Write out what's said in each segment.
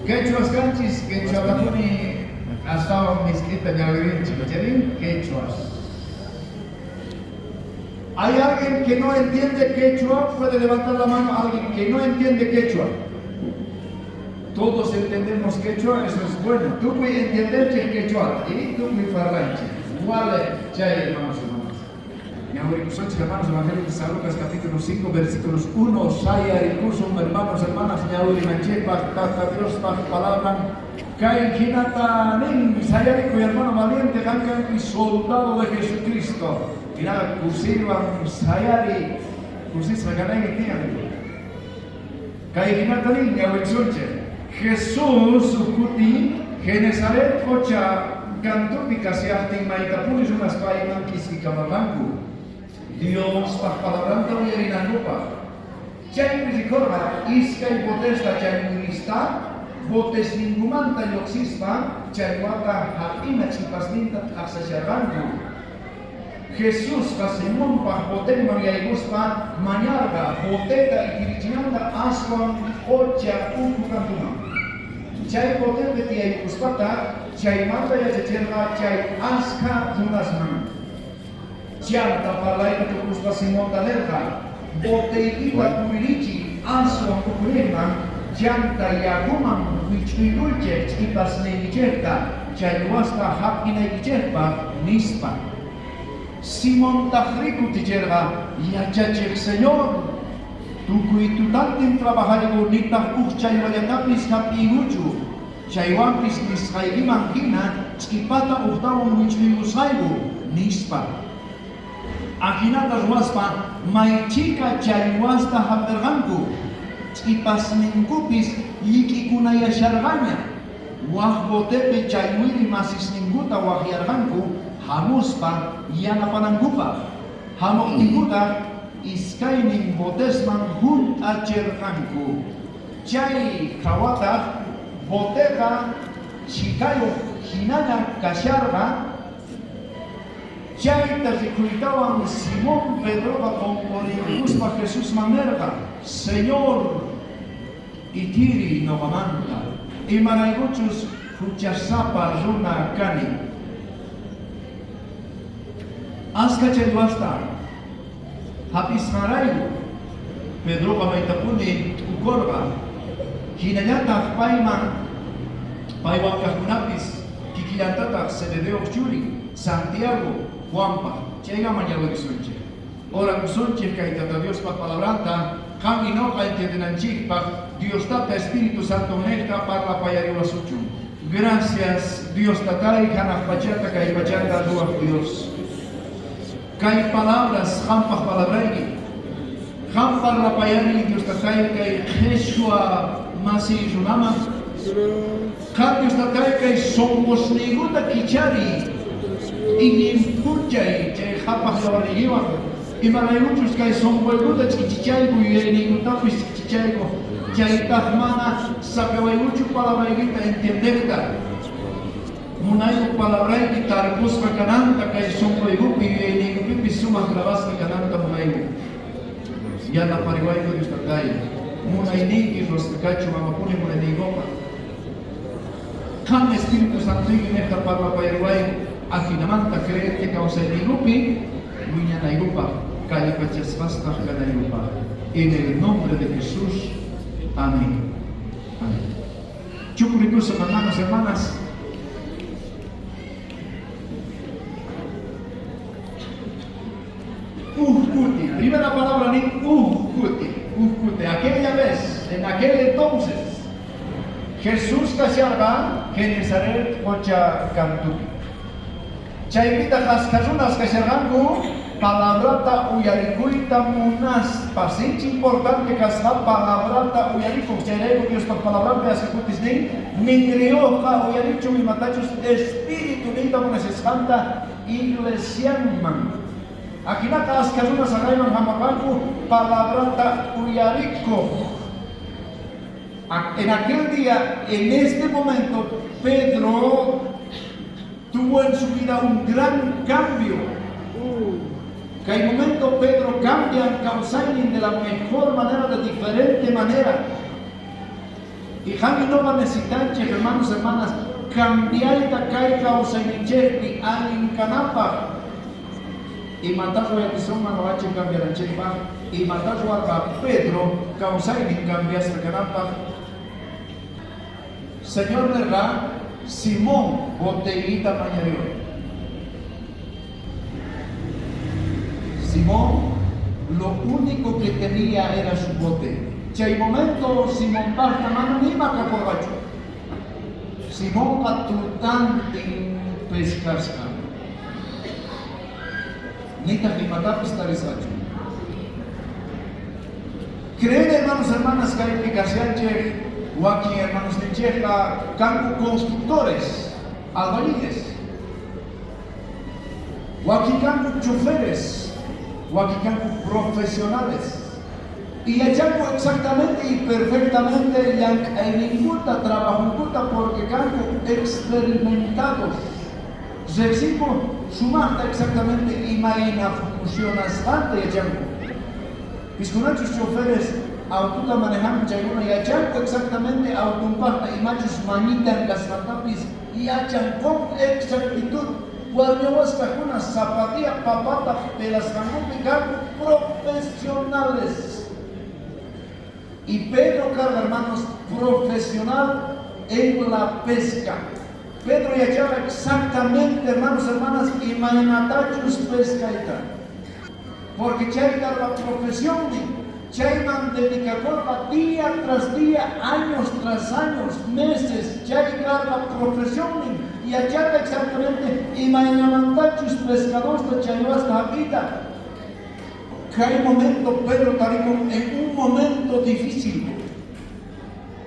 Quechuas kanchis, quechuatapuni astawan misk'ita ñawirinchik, icharí? Quechuas. ¿Hay alguien que no entiende quechua? Puede levantar la mano alguien que no entiende quechua. Todos entendemos quechua, eso es bueno. Tukuy entiendenchej quechuata y tukuy parlanchej. Vale, chay hermanos y hermanas. Ñawirikusunchej hermanos, Evangelio de San Lucas capítulo 5 versículos 1 sayarikusun hermanos, hermanas, ñawirinanchejpaj Tata Diospaj palabran kay jinata nin sayarikuy hermano valiente qan kanki soldado de Jesucristo. Jinaqa kusiywan sayari kusisqa kanayki tiyan. Kay jinata nin ñawirisunchej Jesús uj kuti Genesaret qocha kantupi kashajtin maytapuni runas payman k'iskikamarqanku Diospaj palabranta uyarinankupaj. Chaypi rikorqa iskay botesta challwirista botesninkumanta llojsispa challwata jap'ina ch'ipasninta t'ajsasharqanku. Jesusqa Simonpaj botenman yaykuspa mañarqa boteta itirichinanta aswan qocha ukhu kantuman. Chay botepi tiyaykuspataj chaymanta yachacherqa chay ashkha runasman. Chanta parlayta tukuspa Simonta nerqa, Boteykita puririchiy aswan ukhunejman, chanta yakuman wich'uykuychej ch'ipasniykichejta challwasta jap'inaykichejpaj, nispa. Simontajrí kuticherqa, Yachachej Señor, tukuy tutantin trabajayku nitaj uj challwallatapis jap'iykuchu. Chaywanpis nisqaykiman jina ch'ipata ujtawan wich'uykusqayku, nispa. Ajinata ruwaspa may chhika challwasta jap'erqanku, ch'ipasninkupis llik'ikunayasharqaña. Waj botepi challwiri masisninkuta wajyarqanku jamuspa yanapanankupaj. Jamojtinkutaj iskaynin botesman junt'acherqanku. Chay jawataj boteqa chhikayoj jinaña kasharqa. Chayta rikuytawan Simón Pedroqa qonqoriykuspa Jesusman nerqa, Señor, ithiriy noqamanta, imaraykuchus juchasapa runa kani. Ashkha challwasta jap'isqanrayku Pedroqa maytapuni t'ukorqa. Jinallataj payman, paywan kajkunapis kikillantataj Zebedeoj churin Santiago, Juanpaj. Chaykama ñawirisunchej. Orakusunchej kay Tata Diospa palabranta qan y noqa entiendenanchejpaj, Dios Tata Espíritu Santonnejta parlapayariwasuchun. Gracias Dios Tatay, janaj pachata kay pachata ruwaj Dios. Kay palabras qanpaj palabrayki. Qan parlapayariy Dios Tatay kay qheshwa masiy runaman. Qan Dios Tatay kay sonqosniykuta kichariy y llimphuchay chay qhapaj yawarniykiwan. Imaraykuchus kay sonqoykuta ch'ichichayku, yuyayniykutapis ch'ichichayku, chaytaj mana saqewaykuchu palabraykita entiendejta. Munayku palabrayki tarpusqa kananta, kay sonqoykupi, yuyayniykupipis sumaj grabasqa kananta munayku. Yanapariwayku Dios Tatay, munayniyki ruwasqa kachun, amapuni munayniykoqa. Qan Espíritu Santoyki nejta parlapayariwayku, ajinamanta creerte kawsayniykupi wiñanaykupaj, kallpachasqastaj kanaykupaj. En el nombre de Jesús. Amén. Amén. Chukurikusun, hermanos, hermanas. Uj kuti. Primera palabra nin uj kuti. Uj kuti. Aquella vez, en aquel entonces, Jesús kasharqa Genesaret qocha kantupi. Chaypitaj ashkha runas kasharqanku palabrata uyarikuyta munaspa. Sinchi importante kasqa palabrata uyarikoj. Chayrayku Diospa palabranpi ashkha kutis nin, ninriyojqa uyarichun imatachus Espíritu niyta munashasqanta iglesianman. Ajinaqa ashkha runas jaqayman jamorqanku palabrata uyarikoj. En aquel día, en este momento, Pedro tuvo en su vida un gran cambio. Kay momento Pedro cambia kawsaynin de la mejor manera, de diferente manera. Y qan y noqa necesitanchej, hermanos, hermanas, cambiayta kay kawsayninchejpi allin kananpaj. Imatá ruwaykisunman noqanchej cambiananchejpaj? Imatá ruwarqa Pedro kawsaynin cambiasqa kananpaj? Señor nerqa, Simón, boteykita mañariway. Simón lo único que tenía era su bote. Chay momento Simonpajta mana ni ima kaporqachu. Simonqa tutantin pescasqa. Nitaj imatapis tarisqachu. Creen, hermanos, hermanas, kaypi kashanchej wakin hermanosninchejqa kanku constructores, albañiles. Wakin kanku choferes, wakin kanku profesionales. Y yachanku exactamente y perfectamente llank'ayninkuta, trabajonkuta, porque kanku experimentados. Rejsinku sumajta exactamente imayna funcionasqanta yachanku. Piskunachus choferes autota manejanku chaykuna yachanku exactamente autonpajta imachus mañitan kasqantapis yachan con exactitud. Warmiwasqakuna zapatilla papata pelasqankupi kanku profesionales. Y Pedro karqa, hermanos, profesional en la pesca. Pedro yachaba exactamente, hermanos, hermanas, imaynatachus pescayta. Porque chay karqa profesión, chayman dedicakorqa día tras día, años tras años, meses, chay karqa profesión, yachaba exactamente imaynamantachus pescadosta challwasta jap'iyta. Kay momento Pedro tarikun en un momento difícil.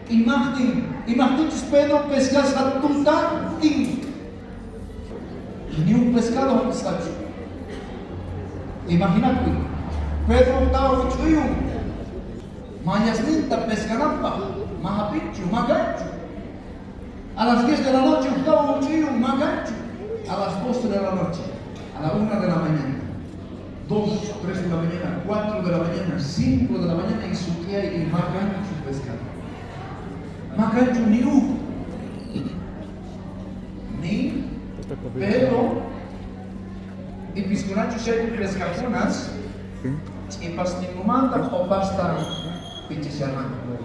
Imajtin, imajtinchus Pedro pescasqa tutantin. Ni un pescado jap'isqachu. Imaginakuy, Pedro tawa wich'uyun mañasninta pescananpaj, ma jap'inchu, ma kanchu. A las 10 de la noche ujtawan wich'uyun, ma kanchu. A las 12 de la noche, a la 1 de la mañana, 2, 3 de la mañana, 4 de la mañana, 5 de la mañana y sut'iyay y ma kanchu pescado. Ma kanchu ni uj. Ni Pedro y piskunachus chaypi pescakunas ch'ipasninkumanta q'opasta pichisharqanku.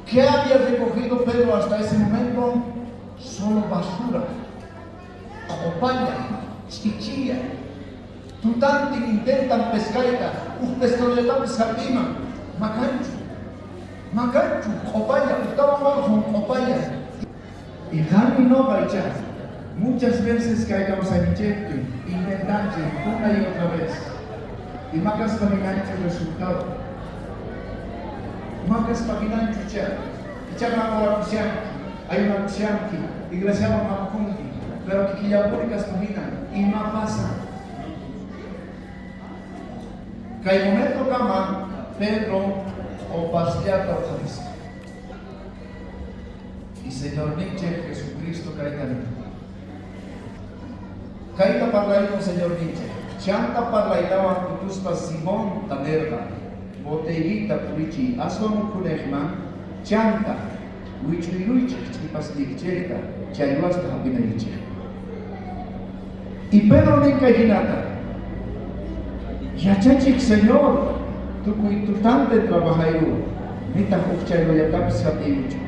¿Qué había recogido Pedro hasta ese momento? Solo basura, q'opalla, ch'ichiya. Tutantin intentan pescayta, uj pescadollatapis jap'iman, ma kanchu. Ma kanchu, q'opalla, ujtawan warjun q'opalla. Y qan y noqa ichá, muchas veces kay kawsayninchejpi intentanchej una y otra vez. Y ma kaspa jinanchu resultado. Ma kaspa jinanchu ichá. Ichá qan orakushanki, ayunakushanki, iglesiaman jamukunki, pero kikillanpuni kaspa jina, ima pasa? Kay momento kama Pedro q'opasllata uqharisqa. Y Señorninchej Jesucristo kayta nin. Kayta parlaykun Señorninchej. Chanta parlaytawan kutuspa Simonta nerqa, Boteykita purichiy aswan ukhunejman, chanta wich'uyruychej ch'ipasniykichejta challwasta jap'inaykichej. Y Pedro nin kay jinata, Yachachej Señor, tukuy tutante trabajayku, nitaj uj challwallatapis jap'iykuchu.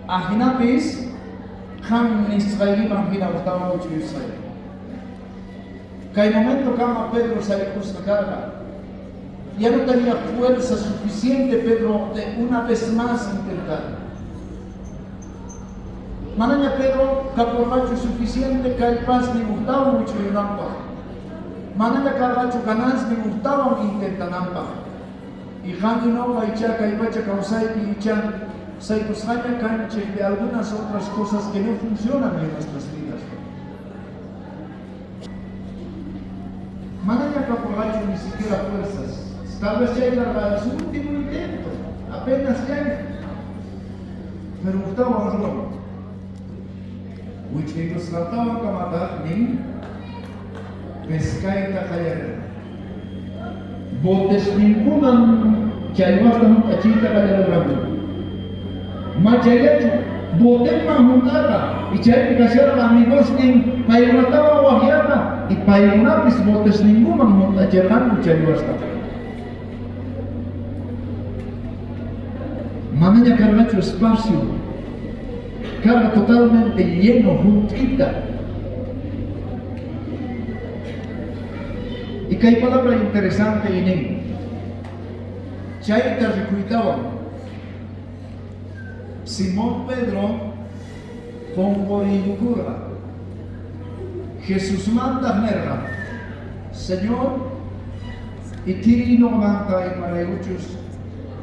Ajinapis qan nisqaykiman jina ujtawan wich'uyusqayki. Kay momento kama Pedro sayk'usqa karqa. Ya no tenía fuerza suficiente Pedro de una vez más intentar. Manaña Pedro kaporqachu suficiente kallpasnin ujtawan wich'uyunanpaj. Manaña karqachu ganasnin ujtawan intentananpaj. Y qan y noqa ichá kay pacha kawsaypi ichá saykusqaña kanchej de algunas otras cosas que no funcionan en nuestras vidas. Manaña kaporqachu ni siquiera fuerzas. Tal vez chay karqa su último intento, apenas ya. Pero ujtawan ruwan. Wich'uykusqantawan kamataj nin pescayta qallarerqa. Botesninkuman Challwasta junt'achiyta qallarerqanku. Machayllachu botenman junt'arqa y chaypi kasharqa amigosnin paykunatawan wajyarqa y paykunapis botesninkuman junt'acherqanku challwasta. Manaña karqachu espacio, karqa totalmente lleno junt'ita. Y kay palabra interesante y nin, chayta rikuytawan Simón Pedro qonqoriykukorqa. Jesusmantaj nerqa, Señor, ithiriy noqamanta imaraykuchus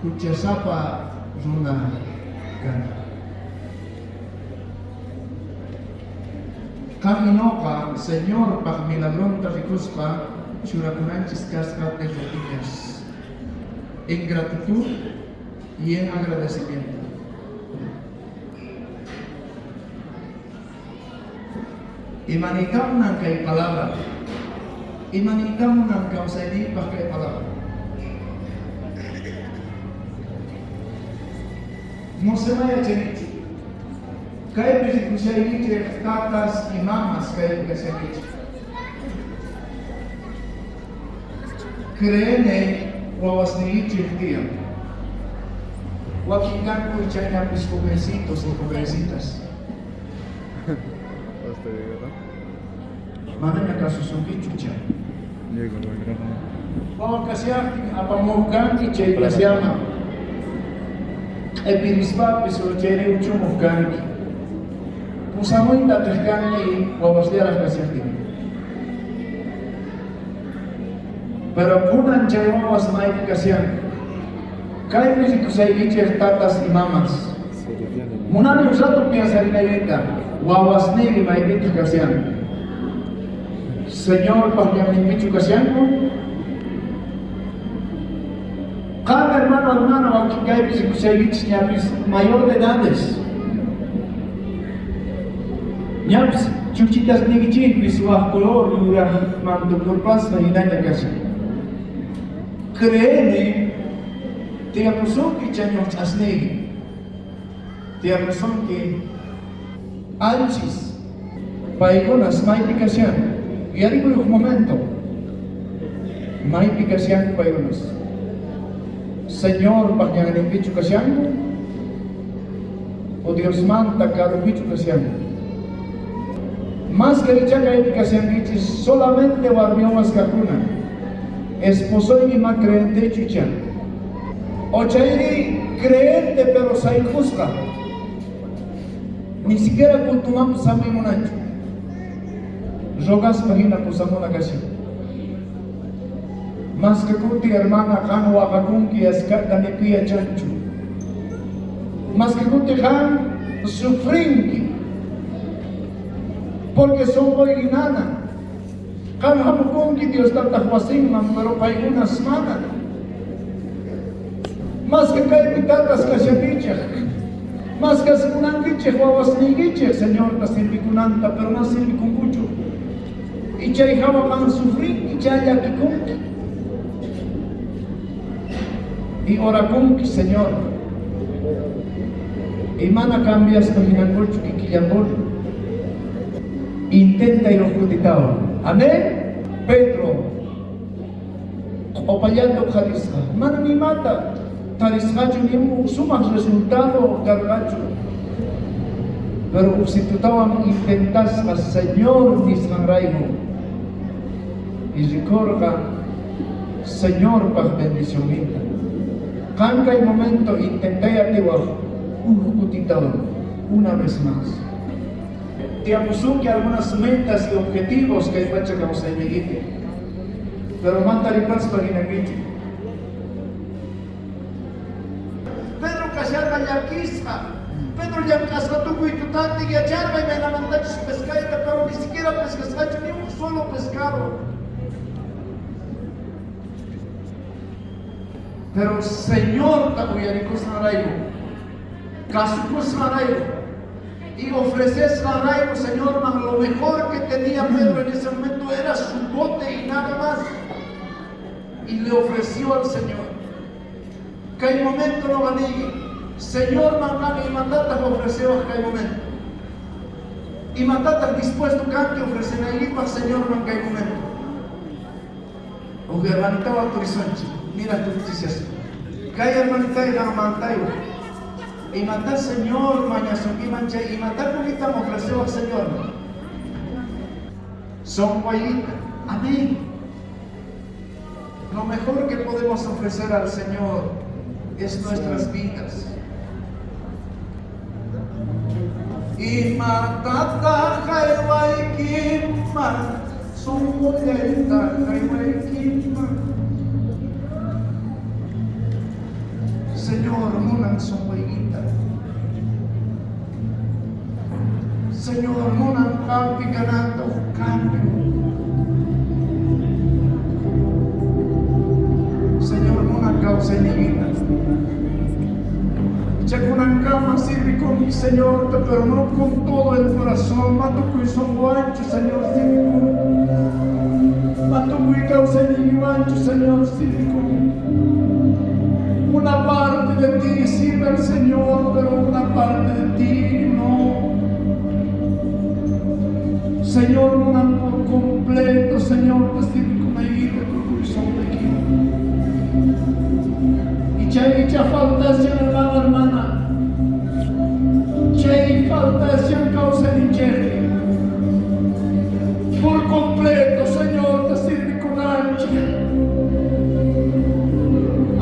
juchasapa runa kani. Qan y noqa Señorpaj milagronta rikuspa churakunanchis kasqa de rodillas, en gratitud y en agradecimiento. Imaniytamunan kay palabra? Imaniytamunan kawsayniypaj kay palabra? No se ma yachanichu. Kaypi rikushaykichej tatas y mamas kaypi kashankichej. Creene wawasniykichej tiyan. Wakin kanku ichañapis jovencitos o jovencitas. Manaña kasusunkichu chay. Wawa kashajtin apamoj kanki chay iglesiaman. Q'epirispapis o chayri uchumoj kanki. Pusamuyta atej kanki wawasllaraj kashajtin. Pero kunan chay wawas maypi kashanku. Kaypi rikushaykichej tatas y mamas. Munani uj rato piensarinaykita, wawasniyki maypitaj kashanku. Señorpaj ñanninpichu kashanku? Qan hermano, hermana, wakin kaypi rikushaykichej ñapis mayor de edades. Ñapis chukchitasniykichejpis waj color yurajman tukurpasqa jinaña kashan. Creene tiyapusunki chay ñojch'asniyki. Tiyapusunki anchis paykunas maypi kashanku. Yuyarikuy uj momento maypi kashanku paykunas. Señorpaj ñanninpichu kashanku o Diosmanta karupichu kashanku. Más que ichá kaypi kashankichis solamente warmiwawas kajkuna. Esposoyki ma creyentechu ichá. O chayri creyente pero sayk'usqa. Ni siquiera cultumanpis samay munanchu. Rogaspa jina pusamuna kashan. Más que kuti hermana qan waqakunki askata ni pi yachanchu. Más que kuti qan sufrinki. Porque sonqoyki nana. Qan hamukunki Dios tataj wasinman, pero paykunas mana. Más que kaypi tatas kashankichej. Más que munankichej wawasniykichej Señorta sirvikunanta, pero no sirvikunkuchu. Y chay jawa qan sufrinki, chay llakikunki. Y orakunki, Señor. Y mana cambiaspa jinankuchu kikillanpuni. Intenta uj kutitawan. Amén. Pedro q'opallata uqharisqa. Mana ni imata tarisqachu ni un sumaj resultado karqachu. Pero ujsitutawan intentasqa Señor nisqanrayku. Y rikorqa Señorpaj bendicionninta. Qan kay momento intentay atiwaj uj kutitawan una vez más. Tiyapusunki algunas metas y objetivos kay pacha kawsayniykipi. Pero mana taripaspa jinankichu. Pedro kasharqa llakisqa. Pedro llank'asqa tukuy tutantin yacharqa imaynamantachus pescayta, pero ni siquiera pescasqachu ni un solo pescado. Pero Señorta uyarikusqanrayku, kasukusqanrayku y ofrecesqanrayku Señorman lo mejor que tenía Pedro en ese momento era su bote y nada más. Y le ofreció al Señor. Kay momento noqa niyki, Señorman qan imatataj ofrecewaj kay momento? Imatataj dispuesto kanki ofrecenaykipaj Señorman kay momento? Uj hermanitawan turisunchej, mira tu noticias. Kay hermanitayqa mantaywan. Imatá Señor mañasunkiman chay imatá kunitan ofrecewaj Señorman? Sonqoykita. Amén. Lo mejor que podemos ofrecer al Señor es nuestras vidas. Imatataj jaywaykiman, sonqollayta jaywaykiman. Señor, munan sonqoykita. Señor, munan qampi kananta uj cambio. Señor, munan kawsayniykita. Chakunankama sirvikunki Señorta, pero no con todo el corazón. Matukuy sonqowanchu, Señor, sirvikunki. Matukuy kawsayniykiwanchu, Señor, sirvikunki. Una parte de ti sirve al Señor, pero una parte de ti no. Señor, munan por completo, Señor, te sirvikunaykita tukuy sonqoyki. Y chay icha faltashan, hermano, hermana. Chay faltashan kawsayninchejpi. Por completo, Señor, te sirvikunanchej.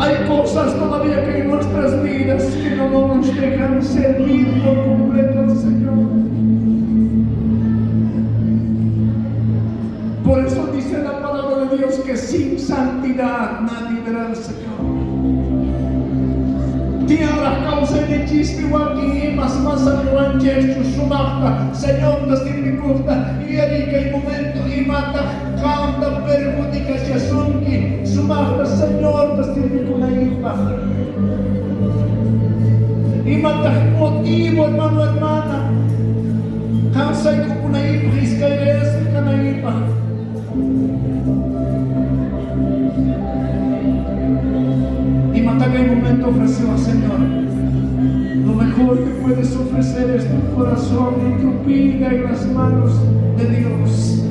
Hay cosas todavía que en nuestras vidas que no nos dejan servir por completo al Señor. Por eso dice la palabra de Dios que sin santidad nadie verá al Señor. Tiyanraj kawsayninchispi wakin imas masariwanchejchu sumajta Señorta sirvikojta. Yuyariy kay momento imataj qanta perjudicashasunki sumajta Señorta sirvikunaykipaj. Imataj motivo, hermano, hermana, qan sayk'ukunaykipaj, iskayrayasqa kanaykipaj? Imatá kay momento ofrecewaj, Señor? Lo mejor que puedes ofrecer es tu corazón y tu vida en las manos de Dios.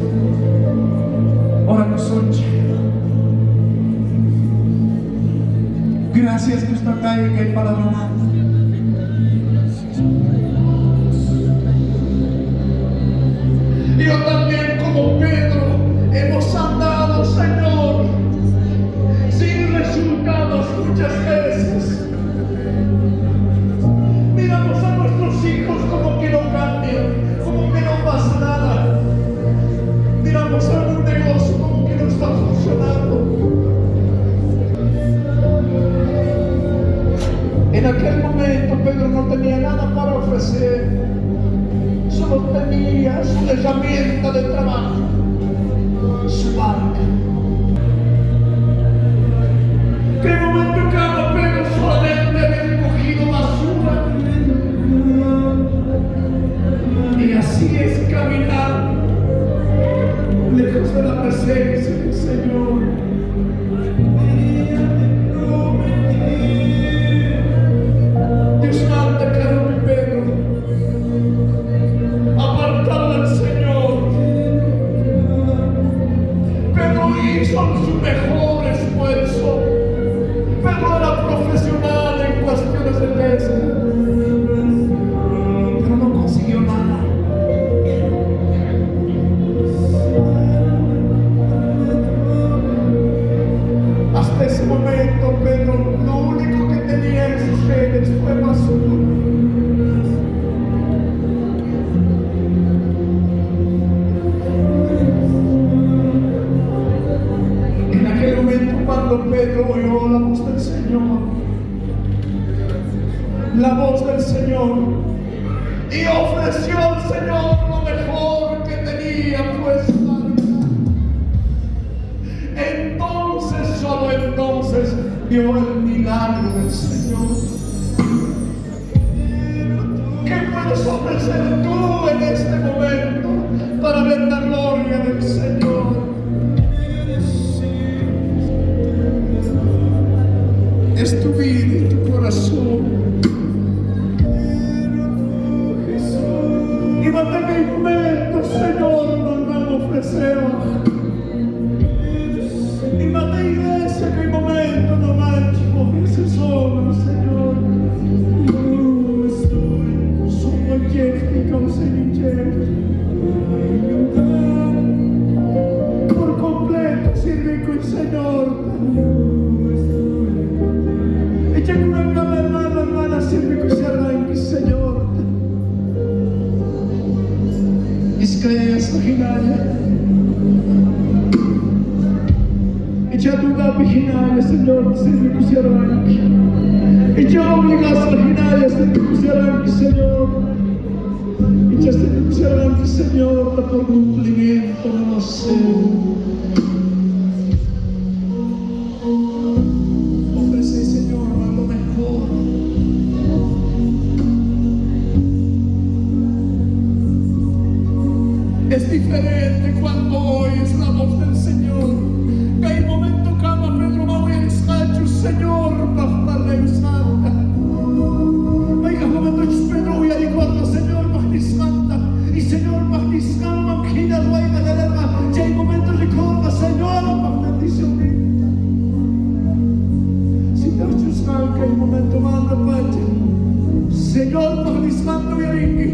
Orakusunchej. Gracias, Dios Tatay, kay palabramanta. Yo también, como Pedro, hemos andado, Señor, sin resultados muchas veces. Miramos a nuestros hijos como que no cambian, como que no pasa nada. Miramos algún negocio como que no está funcionando. En aquel momento Pedro no tenía nada para ofrecer, solo tenía su herramienta de trabajo, su barca. ¿Qué momento cada Pedro solamente había recogido basura? Y así es caminar lejos de la presencia del Señor. Diosmanta karupi Pedro, apartado del Señor. Pedro hizo su mejor esfuerzo. Pedro era profesional en cuestiones de pesca, pero no consiguió nada. Hasta ese momento Pedro lo único que tenía en sus redes fue basura. En aquel momento cuando Pedro oyó la voz del Señor, la voz del Señor, y ofreció al Señor lo mejor que tenía, pues entonces, solo entonces, vio el milagro del Señor. ¿Qué puedes ofrecer tú en este momento para ver la gloria del Señor? Es tu vida. Hinalla. Icha dudapi hinalla, Señor, sirvikusharanki. Icha obligasqa hinalla sirvikusharanki, Señor. Icha sirvikusharanki, Señor, por cumplimiento, no lo sé. Ofrece, Señor, lo mejor. Es diferente cuando oyes la voz del Señor. Kay momento kama Pedro mauyarisqachu Señor parlayusqanta. Mayqaj momentochus Pedro uyarikurqa Señor nisqanta. Y Señor nisqanman jina ruwayta qallarqa. Chay momento rikurqa Señor bendicionninta. Sitajchus qan kay momentomanta pacha. Señor nisqanta uyarinki.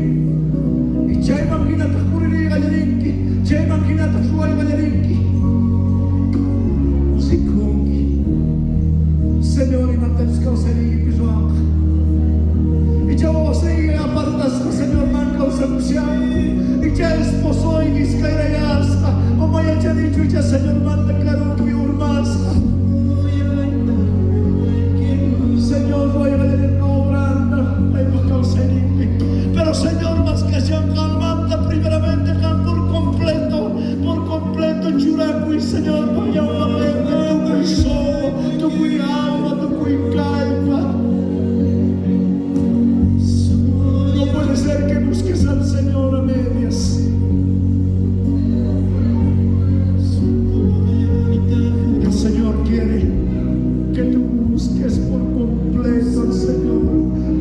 Y chayman jinataj puririy qallarinki. Chayman jinataj ruway qallarinki. Rikunki. Señor, imatachus kawsayniykipi ruwanqa. Icha wawasniyki apartasqa Señor man kawsakushanku. Icha esposoyki iskayrayasqa. Ama yachanichu icha Señormanta karupi urmasqa. Señor, ruway qallarirqa obranta paypaj kawsayninpi. Pero Señor, más kashan qanmanta primeramente qan por completo churakuy, Señor, ñawpaqenpi tukuy sonqo, tukuy alma, tukuy kallpa. No puede ser que busques al Señor a medias. El Señor quiere que tú busques por completo al Señor,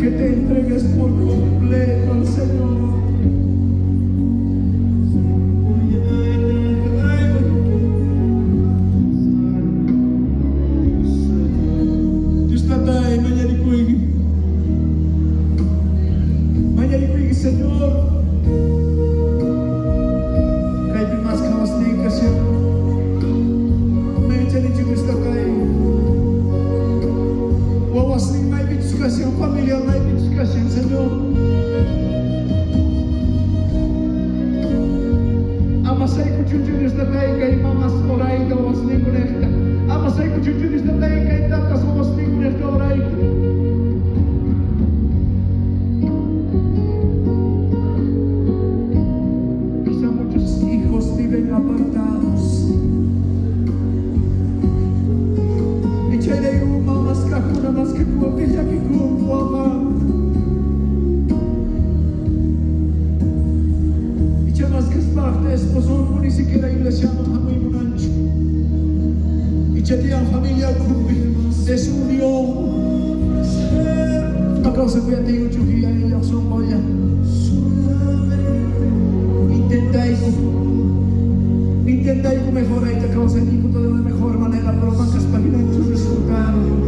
que te entregues por completo al Señor. Dios tatay, mañarikuyki. Mañarikuyki, Señor. Kaypi mashkha wawasnin kashan. Maychanichu Dios tatay. Wawasnin maypichus kashan, familia maypichus kashan, Señor. Ama sayk'uchunchu Dios tatay kay mamas orayta wawasninkunejta. Ama sayk'uchunchu Dios tatay kay tatas wawasninkunejta orayta. Quizá muchos hijos viven apartados. Y chayrayku mamas kajkuna mask'akupi llakikunku waqanku. Icha mask'aspajta esposonku ni siquiera iglesiaman jamuy munanchu. Icha tiyan familia ukhupi desunión. A causa kuyatiyuchu ella sonqolla. Intentayku. Intentayku mejorayta kawsayniykuta de la mejor manera, pero manas kaspa jinachu resultado.